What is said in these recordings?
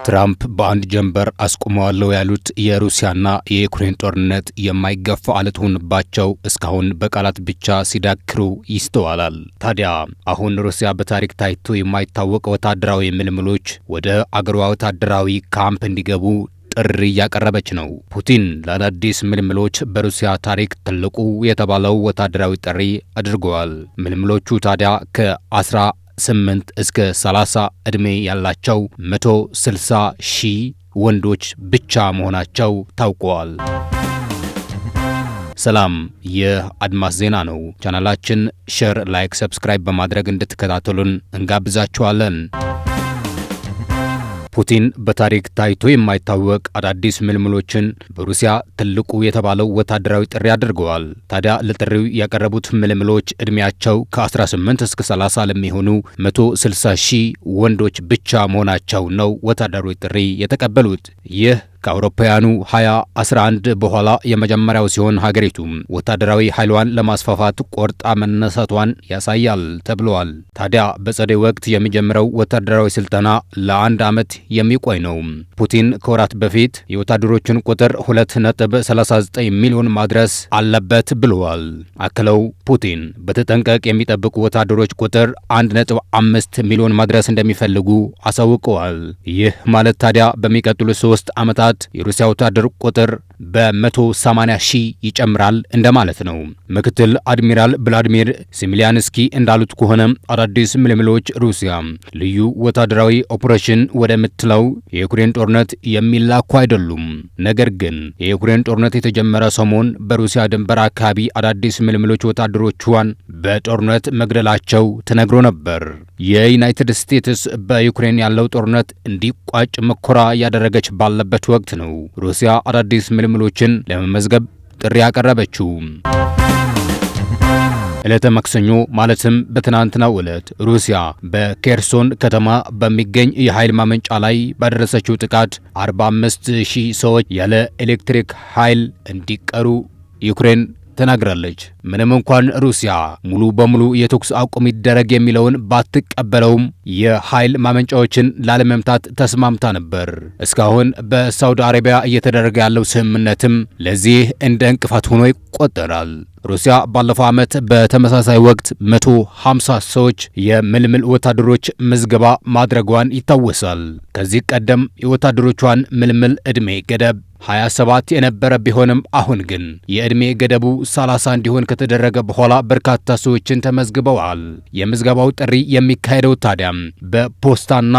ትራምፕ በአንድ ጀንበር አስቆመዋለሁ ያሉት የሩሲያና የዩክሬን ጦርነት የማይገፋ አለት ሆኖባቸው እስካሁን በቃላት ብቻ ሲዳክሩ ይስተዋላል። ታዲያ አሁን ሩሲያ በታሪክ ታይቶ የማይታወቅ ወታደራዊ ምልምሎች ወደ አገሯ ወታደራዊ ካምፕ እንዲገቡ ጥሪ እያቀረበች ነው። ፑቲን ለአዳዲስ ምልምሎች በሩሲያ ታሪክ ትልቁ የተባለው ወታደራዊ ጥሪ አድርገዋል። ምልምሎቹ ታዲያ ከ18 እስከ 30 ዕድሜ ያላቸው 160 ሺህ ወንዶች ብቻ መሆናቸው ታውቋል። ሰላም፣ ይህ አድማስ ዜና ነው። ቻናላችን share፣ like፣ subscribe በማድረግ እንድትከታተሉን እንጋብዛችኋለን። ፑቲን በታሪክ ታይቶ የማይታወቅ አዳዲስ ምልምሎችን በሩሲያ ትልቁ የተባለው ወታደራዊ ጥሪ አድርገዋል። ታዲያ ለጥሪው ያቀረቡት ምልምሎች ዕድሜያቸው ከ18 እስከ 30 ለሚሆኑ 160 ሺህ ወንዶች ብቻ መሆናቸው ነው ወታደራዊ ጥሪ የተቀበሉት። ይህ ከአውሮፓውያኑ 2011 በኋላ የመጀመሪያው ሲሆን ሀገሪቱ ወታደራዊ ኃይሏን ለማስፋፋት ቆርጣ መነሳቷን ያሳያል ተብለዋል። ታዲያ በጸደይ ወቅት የሚጀምረው ወታደራዊ ስልጠና ለአንድ ዓመት የሚቆይ ነው። ፑቲን ከወራት በፊት የወታደሮችን ቁጥር 2.39 ሚሊዮን ማድረስ አለበት ብለዋል። አክለው ፑቲን በተጠንቀቅ የሚጠብቁ ወታደሮች ቁጥር 1.5 ሚሊዮን ማድረስ እንደሚፈልጉ አሳውቀዋል። ይህ ማለት ታዲያ በሚቀጥሉ 3 ዓመታት የሩሲያ ወታደር ቁጥር በ180 ሺህ ይጨምራል እንደማለት ነው። ምክትል አድሚራል ቭላዲሚር ሲሚሊያንስኪ እንዳሉት ከሆነ አዳዲስ ምልምሎች ሩሲያ ልዩ ወታደራዊ ኦፕሬሽን ወደምትለው የዩክሬን ጦርነት የሚላኩ አይደሉም። ነገር ግን የዩክሬን ጦርነት የተጀመረ ሰሞን በሩሲያ ድንበር አካባቢ አዳዲስ ምልምሎች ወታደሮቿን በጦርነት መግደላቸው ተነግሮ ነበር። የዩናይትድ ስቴትስ በዩክሬን ያለው ጦርነት እንዲቋጭ ሙከራ እያደረገች ባለበት ወቅት ነው ሩሲያ አዳዲስ ምልምሎችን ለመመዝገብ ጥሪ ያቀረበችው። ዕለተ ማክሰኞ ማለትም በትናንትናው ዕለት ሩሲያ በኬርሶን ከተማ በሚገኝ የኃይል ማመንጫ ላይ ባደረሰችው ጥቃት 45 ሺህ ሰዎች ያለ ኤሌክትሪክ ኃይል እንዲቀሩ ዩክሬን ተናግራለች። ምንም እንኳን ሩሲያ ሙሉ በሙሉ የተኩስ አቁም ይደረግ የሚለውን ባትቀበለውም የኃይል ማመንጫዎችን ላለመምታት ተስማምታ ነበር። እስካሁን በሳውዲ አረቢያ እየተደረገ ያለው ስምምነትም ለዚህ እንደ እንቅፋት ሆኖ ይቆጠራል። ሩሲያ ባለፈው ዓመት በተመሳሳይ ወቅት 150 ሰዎች የምልምል ወታደሮች ምዝገባ ማድረጓን ይታወሳል። ከዚህ ቀደም የወታደሮቿን ምልምል ዕድሜ ገደብ 27 የነበረ ቢሆንም አሁን ግን የዕድሜ ገደቡ 30 እንዲሆን ከተደረገ በኋላ በርካታ ሰዎችን ተመዝግበዋል። የምዝገባው ጥሪ የሚካሄደው ታዲያም በፖስታና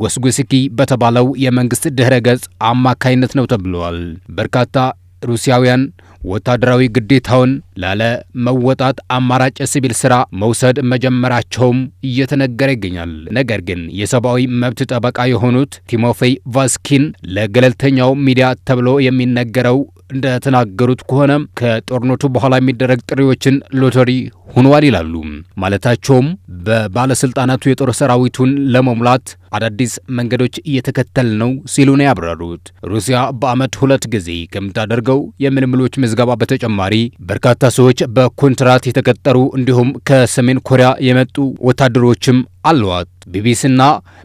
ጎስጉስኪ በተባለው የመንግስት ድህረ ገጽ አማካይነት ነው ተብሏል። በርካታ ሩሲያውያን ወታደራዊ ግዴታውን ላለመወጣት አማራጭ የሲቪል ስራ መውሰድ መጀመራቸውም እየተነገረ ይገኛል። ነገር ግን የሰብአዊ መብት ጠበቃ የሆኑት ቲሞፌይ ቫስኪን ለገለልተኛው ሚዲያ ተብሎ የሚነገረው እንደተናገሩት ከሆነ ከጦርነቱ በኋላ የሚደረግ ጥሪዎችን ሎተሪ ሆኗል ይላሉ። ማለታቸውም በባለስልጣናቱ የጦር ሰራዊቱን ለመሙላት አዳዲስ መንገዶች እየተከተል ነው ሲሉ ነው ያብራሩት። ሩሲያ በዓመት 2 ጊዜ ከምታደርገው የምልምሎች ምዝገባ በተጨማሪ በርካታ ሰዎች በኮንትራት የተቀጠሩ እንዲሁም ከሰሜን ኮሪያ የመጡ ወታደሮችም አሏት። ቢቢሲና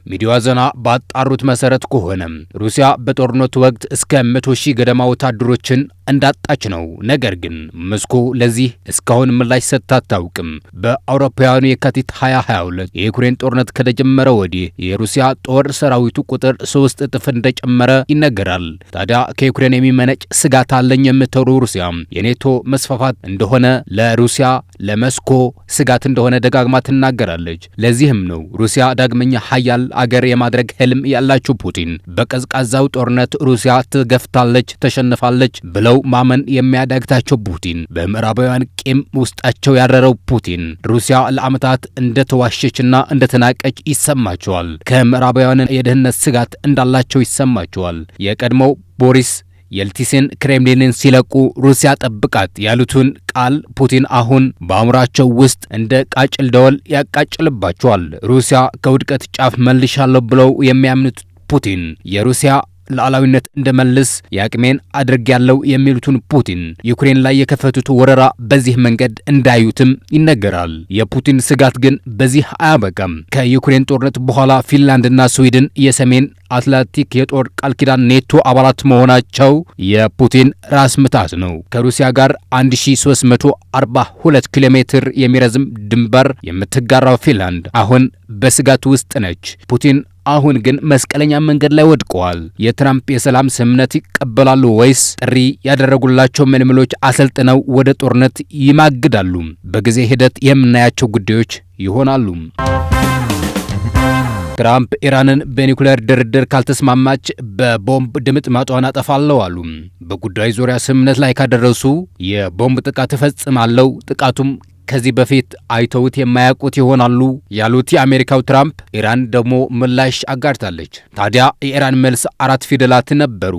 ሚዲያዘና ባጣሩት መሰረት ከሆነ ሩሲያ በጦርነቱ ወቅት እስከ 100 ሺህ ገደማ ወታደሮችን እንዳጣች ነው። ነገር ግን ሞስኮ ለዚህ እስካሁን ምላሽ ሰጥታ አታውቅም። በአውሮፓውያኑ የካቲት 2022 የዩክሬን ጦርነት ከተጀመረ ወዲህ የሩሲያ ጦር ሰራዊቱ ቁጥር 3 እጥፍ እንደጨመረ ይነገራል። ታዲያ ከዩክሬን የሚመነጭ ስጋት አለኝ የምትለው ሩሲያ የኔቶ መስፋፋት እንደሆነ ለሩሲያ ለሞስኮ ስጋት እንደሆነ ደጋግማ ትናገራለች። ለዚህም ነው ሩሲያ ዳግመኛ ሀያል አገር የማድረግ ህልም ያላቸው ፑቲን በቀዝቃዛው ጦርነት ሩሲያ ትገፍታለች፣ ተሸንፋለች ብለው ማመን የሚያዳግታቸው ፑቲን፣ በምዕራባውያን ቂም ውስጣቸው ያረረው ፑቲን ሩሲያ ለዓመታት እንደተዋሸችና እንደተናቀች ይሰማቸዋል። ከምዕራባውያን የደህንነት ስጋት እንዳላቸው ይሰማቸዋል። የቀድሞው ቦሪስ የልቲሲን ክሬምሊንን ሲለቁ ሩሲያ ጠብቃት ያሉትን ቃል ፑቲን አሁን በአእምሯቸው ውስጥ እንደ ቃጭል ደወል ያቃጭልባቸዋል። ሩሲያ ከውድቀት ጫፍ መልሻለሁ ብለው የሚያምኑት ፑቲን የሩሲያ ሉዓላዊነት እንደመልስ የአቅሜን አድርጌያለሁ የሚሉትን ፑቲን ዩክሬን ላይ የከፈቱት ወረራ በዚህ መንገድ እንዳዩትም ይነገራል። የፑቲን ስጋት ግን በዚህ አያበቃም። ከዩክሬን ጦርነት በኋላ ፊንላንድና ስዊድን የሰሜን አትላንቲክ የጦር ቃል ኪዳን ኔቶ አባላት መሆናቸው የፑቲን ራስ ምታት ነው። ከሩሲያ ጋር 1342 ኪሎ ሜትር የሚረዝም ድንበር የምትጋራው ፊንላንድ አሁን በስጋት ውስጥ ነች። ፑቲን አሁን ግን መስቀለኛ መንገድ ላይ ወድቀዋል። የትራምፕ የሰላም ስምምነት ይቀበላሉ ወይስ ጥሪ ያደረጉላቸው ምልምሎች አሰልጥነው ወደ ጦርነት ይማግዳሉ? በጊዜ ሂደት የምናያቸው ጉዳዮች ይሆናሉ። ትራምፕ ኢራንን በኒውክሌር ድርድር ካልተስማማች በቦምብ ድምጥማጧን አጠፋለሁ አሉ። በጉዳዩ ዙሪያ ስምምነት ላይ ካደረሱ የቦምብ ጥቃት እፈጽማለሁ፣ ጥቃቱም ከዚህ በፊት አይተውት የማያውቁት ይሆናሉ ያሉት የአሜሪካው ትራምፕ፣ ኢራን ደግሞ ምላሽ አጋርታለች። ታዲያ የኢራን መልስ አራት ፊደላት ነበሩ።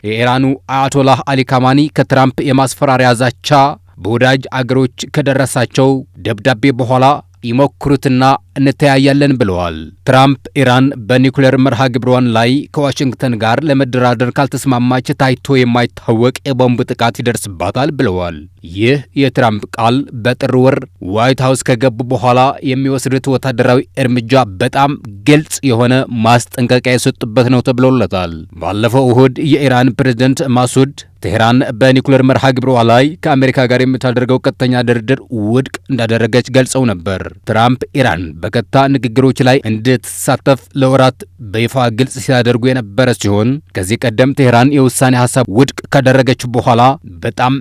የኢራኑ አያቶላህ አሊ ካማኒ ከትራምፕ የማስፈራሪያ ዛቻ በወዳጅ አገሮች ከደረሳቸው ደብዳቤ በኋላ ይሞክሩትና እንተያያለን ብለዋል። ትራምፕ ኢራን በኒውክሌር መርሃ ግብሯን ላይ ከዋሽንግተን ጋር ለመደራደር ካልተስማማች ታይቶ የማይታወቅ የቦምብ ጥቃት ይደርስባታል ብለዋል። ይህ የትራምፕ ቃል በጥር ወር ዋይት ሀውስ ከገቡ በኋላ የሚወስዱት ወታደራዊ እርምጃ በጣም ግልጽ የሆነ ማስጠንቀቂያ የሰጡበት ነው ተብሎለታል። ባለፈው እሁድ የኢራን ፕሬዝደንት ማሱድ ቴህራን በኒውክሌር መርሃ ግብሯ ላይ ከአሜሪካ ጋር የምታደርገው ቀጥተኛ ድርድር ውድቅ እንዳደረገች ገልጸው ነበር። ትራምፕ ኢራን በቀጥታ ንግግሮች ላይ እንድትሳተፍ ለወራት በይፋ ግልጽ ሲያደርጉ የነበረ ሲሆን ከዚህ ቀደም ቴህራን የውሳኔ ሀሳብ ውድቅ ካደረገች በኋላ በጣም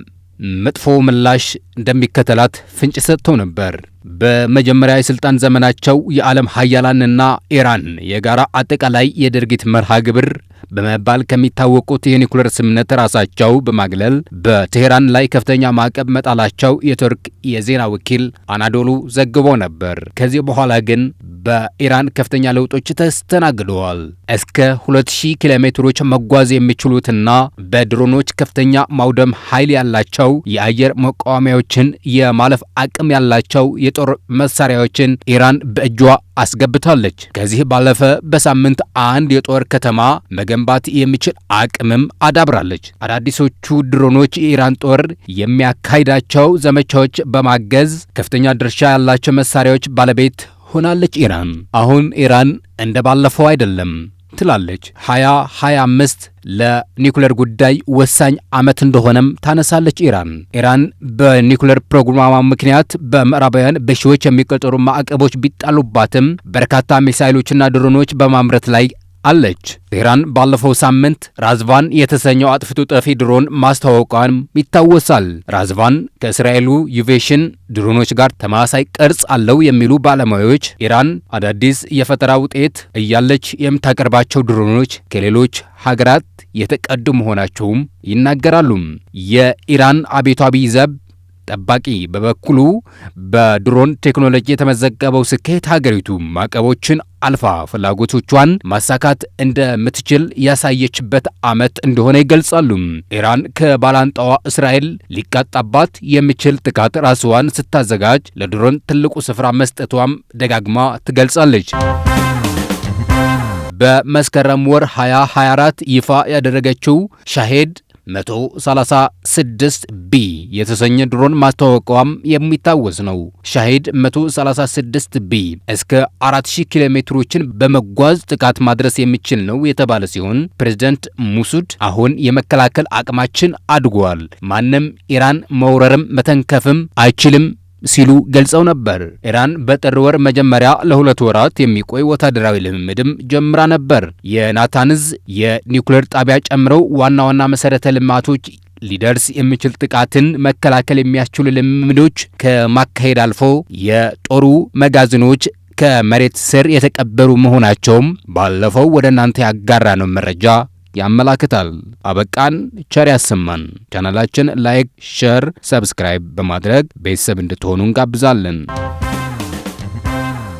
መጥፎ ምላሽ እንደሚከተላት ፍንጭ ሰጥተው ነበር። በመጀመሪያ የስልጣን ዘመናቸው የዓለም ሀያላንና ኢራን የጋራ አጠቃላይ የድርጊት መርሃ ግብር በመባል ከሚታወቁት የኒውክሌር ስምምነት ራሳቸው በማግለል በቴህራን ላይ ከፍተኛ ማዕቀብ መጣላቸው የቱርክ የዜና ወኪል አናዶሉ ዘግቦ ነበር። ከዚህ በኋላ ግን በኢራን ከፍተኛ ለውጦች ተስተናግደዋል። እስከ 2000 ኪሎ ሜትሮች መጓዝ የሚችሉትና በድሮኖች ከፍተኛ ማውደም ኃይል ያላቸው የአየር መቃወሚያዎችን የማለፍ አቅም ያላቸው የጦር መሳሪያዎችን ኢራን በእጇ አስገብታለች። ከዚህ ባለፈ በሳምንት አንድ የጦር ከተማ መገንባት የሚችል አቅምም አዳብራለች። አዳዲሶቹ ድሮኖች የኢራን ጦር የሚያካሂዳቸው ዘመቻዎች በማገዝ ከፍተኛ ድርሻ ያላቸው መሳሪያዎች ባለቤት ሆናለች። ኢራን አሁን ኢራን እንደ ባለፈው አይደለም ትላለች። 2025 ለኒውክሌር ጉዳይ ወሳኝ ዓመት እንደሆነም ታነሳለች ኢራን። ኢራን በኒውክሌር ፕሮግራሟ ምክንያት በምዕራባውያን በሺዎች የሚቆጠሩ ማዕቀቦች ቢጣሉባትም በርካታ ሚሳይሎችና ድሮኖች በማምረት ላይ አለች። ቴህራን ባለፈው ሳምንት ራዝቫን የተሰኘው አጥፍቶ ጠፊ ድሮን ማስተዋወቋም ይታወሳል። ራዝቫን ከእስራኤሉ ዩቬሽን ድሮኖች ጋር ተመሳሳይ ቅርጽ አለው የሚሉ ባለሙያዎች ኢራን አዳዲስ የፈጠራ ውጤት እያለች የምታቀርባቸው ድሮኖች ከሌሎች ሀገራት የተቀዱ መሆናቸውም ይናገራሉ። የኢራን አብዮታዊ ዘብ ጠባቂ በበኩሉ በድሮን ቴክኖሎጂ የተመዘገበው ስኬት ሀገሪቱ ማዕቀቦችን አልፋ ፍላጎቶቿን ማሳካት እንደምትችል ያሳየችበት ዓመት እንደሆነ ይገልጻሉ። ኢራን ከባላንጣዋ እስራኤል ሊቃጣባት የሚችል ጥቃት ራስዋን ስታዘጋጅ ለድሮን ትልቁ ስፍራ መስጠቷም ደጋግማ ትገልጻለች። በመስከረም ወር 2024 ይፋ ያደረገችው ሻሄድ 136 ቢ የተሰኘ ድሮን ማስተዋወቋም የሚታወስ ነው። ሻሄድ 136 ቢ እስከ 4000 ኪሎ ሜትሮችን በመጓዝ ጥቃት ማድረስ የሚችል ነው የተባለ ሲሆን ፕሬዝዳንት ሙሱድ አሁን የመከላከል አቅማችን አድጓል፣ ማንም ኢራን መውረርም መተንከፍም አይችልም ሲሉ ገልጸው ነበር። ኢራን በጥር ወር መጀመሪያ ለ2 ወራት የሚቆይ ወታደራዊ ልምምድም ጀምራ ነበር። የናታንዝ የኒውክሌር ጣቢያ ጨምረው ዋና ዋና መሰረተ ልማቶች ሊደርስ የሚችል ጥቃትን መከላከል የሚያስችሉ ልምምዶች ከማካሄድ አልፎ የጦሩ መጋዘኖች ከመሬት ስር የተቀበሩ መሆናቸውም ባለፈው ወደ እናንተ ያጋራነው መረጃ ያመላክታል። አበቃን። ቸር ያሰማን። ቻናላችን like፣ share፣ subscribe በማድረግ ቤተሰብ እንድትሆኑ እንጋብዛለን።